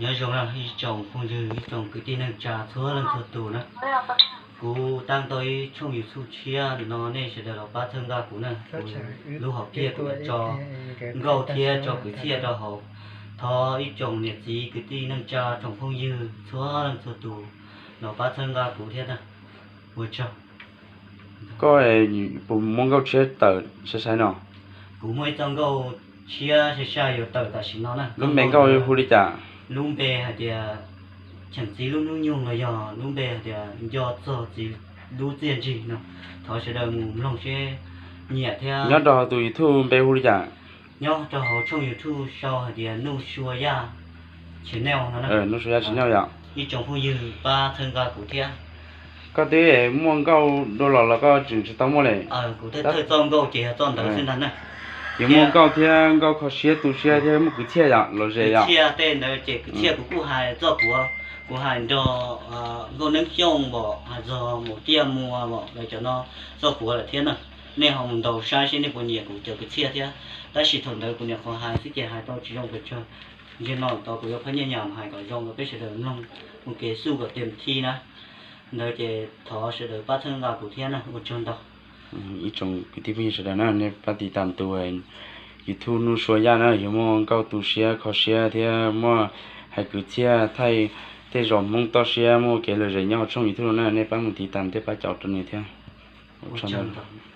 Nyob zoo na ib tsoom phooj ywg, ib tsoom kwv tij neej tsa txhua leej txhua tus na. Kuv tab tau ib tshooj YouTube tshiab no, nej sawv daws los pab txhawb nqa kuv na. Kuv lub hom phiaj kuv yuav tso nkauj thiab tso kwv txhiaj rau hauv. Thov ib tsoom niam txiv kwv tij neej tsa tsoom phooj ywg txhua leej txhua tus los pab txhawb nqa kuv thiab na. Ua tsaug. Koj puas muaj nkauj tshiab tawm sai sai no? Kuv muaj ib txoj nkauj tshiab sai sai yuav tawm tam sim no na. Lub npe nkauj hu li cas? Lub npe hais tias Cheem Txiv Lub Hnub Nyoog los yog lub npe hais tias Nco Txog Txiv Lub Txiaj Ntsig no. Thov sawv daws mus mloog seb nyiam thiab. Nyob rau hauv tus YouTube npe hu li cas? Nyob rau hauv tshooj YouTube sau hais tias Nuj Sua Yaj Channel no. Nuj Sua Yaj Channel yom. Ib tsoom phooj ywg pab txhawb nqa kuv thiab. Koj twb muaj nkauj dua los los koj tseem tsis tau muaj li? Kuv thawj thawj txoj nkauj ces yog txoj ntawd xwb ntag na. Yuav muaj nkauj thiab nkauj kho siab tu siab thiab muaj kwv txhiaj yom, los ze yom? Kwv txhiaj tej ntawd ces kwv txhiaj kuv kuj hais txoj puav, kuv hais nrog Nkauj Neeb Xyooj npom, hais txog Maum Tiaj Muas npom lawv cov no txoj puav lawm thiab na. Nej ho mus ntaus saib seb nej puas nyiam kuv cov kwv txhiaj thiab. Tab sis thaum ntawd kuv nyuam qhuav hais xwb ces hais tau tsis zoo pes tsawg. Ntshe no tod kuv yuav phaj nyaj nyam hais kom zoo rau peb sawv daws mloog mus kev xuj kom tes thi na. Ntawd ces thov sawv daws pab txhawb nqa kuv thiab na, ua tsaug ntau. Ib tsoom kwv tij phooj ywg sawv daws na, nej pab tiv tam tus YouTube Nuj Sua Yaj na, yuav muaj nkauj tu siab kho siab thiab muaj hais kwv txhiaj thaij tej zos Hmoob toj siab muaj kev lom zem nyob hauv tshooj YouTube no na, nej pab mus tiv tam thiab pab caum rau nws thiab. Ua tsaug ntau.